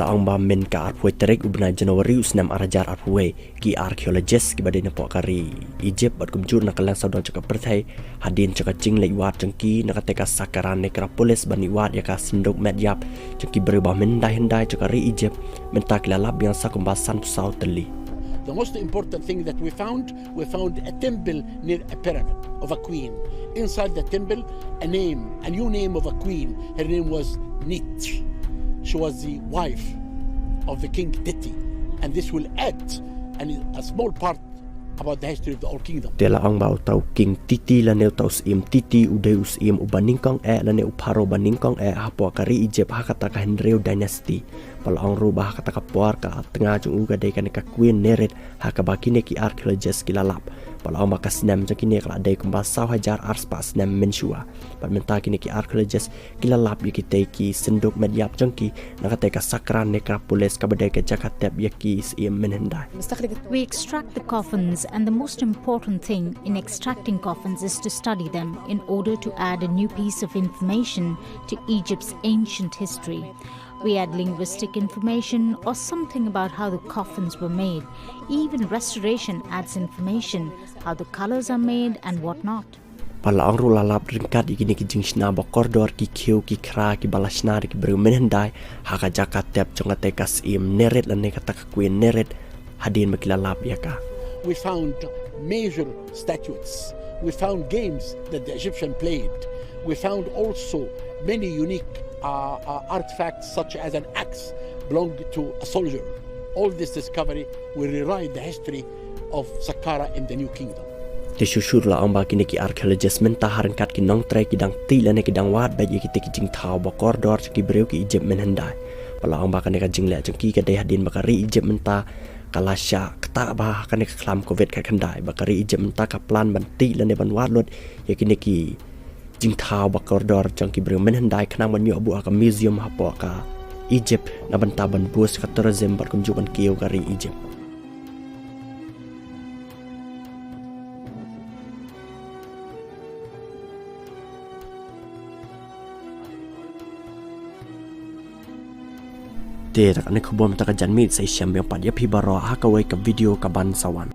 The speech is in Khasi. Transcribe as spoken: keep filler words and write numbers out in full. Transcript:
Ong ba mynta ka arphew tarik u bnai January u snem ar hajar arphew, ki archaeologist kiba dei na pdeng ka ri Egypt bad kumjuh na ka lyngsaw dong jong ka pyrthei, hadien jong ka jingleit wad jong ki na katei ka Saqqara Necropolis ban ïa wad ïa ka synduk met ïap jong ki briew ba mynhyndai hyndai jong ka ri Egypt, mynta ki la lap biang sa kumba san phew saw tylli. The most important thing that we found, we found a temple near a pyramid of a queen. Inside the temple, a name, a new name of a queen. Her name was Nit. She was the wife of the king Titi. And this will add an, a small part about the history of the Old Kingdom. Te la ong ba uta u King Titi lane uta u Syiem Titi u dei u syiem uba nyngkong eh lane u pharaoh ba nyngkong eh hapoh ka ri Egypt ha kata ka hynriew dynasty. Ba la ong ruh ba ha kata ka por ka tnga jong u ka dei kane ka Queen Nerit, ha kaba kine ki archaeologist ki la lap. Ba la ong ba ka snem jong kine ka la dei kumba saw hajar ar spah snem mynshuwa. Bad mynta kine ki archaeologist ki la lap ïa kitei ki synduk met ïap jong ki na katei ka Saqqara Necropolis kaba dei ka jaka tep ïa ki syiem mynhyndai. We extract the coffins, and the most important thing in extracting coffins is to study them in order to add a new piece of information to Egypt's ancient history. We add linguistic information or something about how the coffins were made. Even restoration adds information, how the colors are made and whatnot. Ba la ong ruh la lap ryngkat ïa kine ki jingshna ba kordor, ki khiew ki khra kiba la shna da ki briew mynhyndai ha ka jaka tep jong katei ka Syiem Nerit lane kata ka Queen Nerit, hadien ba ki la lap ïa ka. We found major statuettes. We found games that the Egyptian played. We found also many unique uh, uh, artifacts such as an axe belonged to a soldier. All this discovery will rewrite the history of Saqqara in the New Kingdom. Te shuh shuh la ong ba kine ki archaeologist mynta ha ryngkat ki nongtrei ki dang tih lane ki dang wad beit ïa kitei ki jingthaw ba kordor jong ki briew ki Egypt mynhyndai. Ba la ong ba kane ka jingleh jong ki ka dei hadien ba ka ri Egypt mynta ka la shah ktah bha ha kane ka khlam covid khatkhyndai, ba ka ri Egypt mynta ka plan ban tih lane ban wad lut ïa kine ki jingthaw ba kordor jong ki briew mynhyndai khnang ban ïoh buh ha ka museum hapoh ka Egypt na bynta ban boost ka tourism bad kumjuh ban kiew ka ri Egypt. Te da kane ka khubor mynta ka janmiet, sa shem biang pat ïa phi baroh ha kawei ka video kaban sa wan.